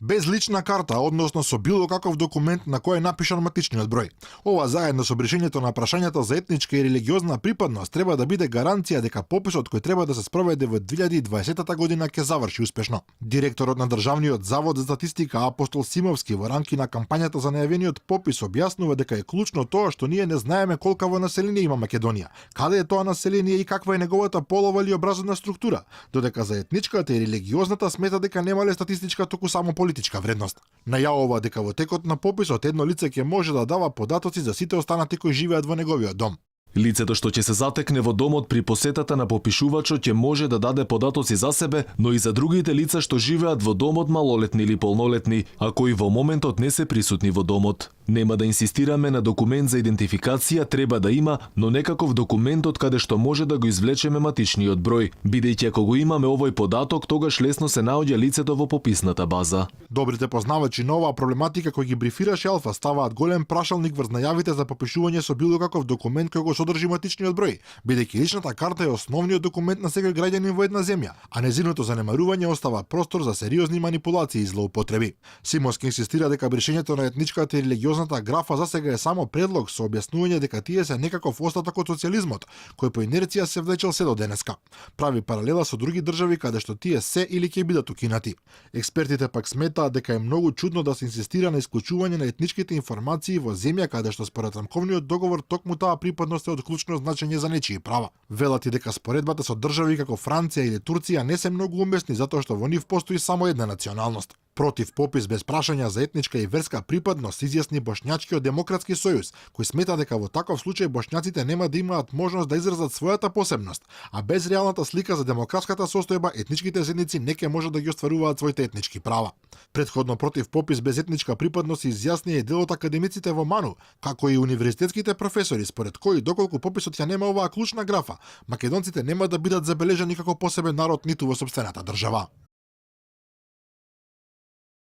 без лична карта, односно со било каков документ на кој е напишан матичниот број. Ова заедно со решението на прашањето за етничка и религиозна припадност треба да биде гаранција дека пописот кој треба да се спроведе во 2020 година ќе заврши успешно. Директорот на Државниот завод за статистика Апостол Симовски во рамки на кампањата за најавениот попис објаснува дека е клучно тоа што ние не знаеме колкаво население има Македонија, каде е тоа население и каква е неговата полова или образовна структура, додека за етничката и религиозната смета дека немале статистичка туку само политичка вредност. Најавува дека во текот на пописот едно лице ќе може да дава податоци за сите останати кои живеат во неговиот дом. Лицето што ќе се затекне во домот при посетата на попишувачот ќе може да даде податоци за себе, но и за другите лица што живеат во домот, малолетни или полнолетни, а кои во моментот не се присутни во домот. Нема да инсистираме на документ за идентификација, треба да има, но некаков документ од каде што може да го извлечеме матичниот број, бидејќи ако го имаме овој податок, тогаш лесно се наоѓа лицето во пописната база. Добрите познавачи на оваа проблематика кои ги брифираше Алфа ставаат голем прашалник врз најавите за попишување со било каков документ кој го содржи матичниот број, бидејќи личната карта е основниот документ на секој граѓанин во една земја, а незиното занемарување остава простор за сериозни манипулации и злоупотреби. Симовски инсистира дека решението на етничката и религиозната графа засега е само предлог со објаснување дека тие се некаков остаток од социјализмот, кој по инерција се влечел се до денеска. Прави паралела со други држави каде што тие се или ќе бидат укинати. Експертите пак сметаат дека е многу чудно да се инсистира на исклучување на етничките информации во земја каде што според рамковниот договор токму таа припадност е од клучно значење за нечии права. Велат и дека споредбата со држави како Франција или Турција не се многу уместни затоа што во нив постои само една националност. Против попис без прашања за етничка и верска припадност изјасни Бошњачкиот демократски сојуз, кој смета дека во таков случај бошњаците нема да имаат можност да изразат својата посебност, а без реалната слика за демократската состојба етничките заедници не ќе може да ги остваруваат своите етнички права. Предходно против попис без етничка припадност изјасни и дел од академиците во МАНУ, како и универзитетските професори, според кои доколку пописот ја нема оваа клучна графа, македонците нема да бидат забележани како посебен народ ниту во сопствената држава.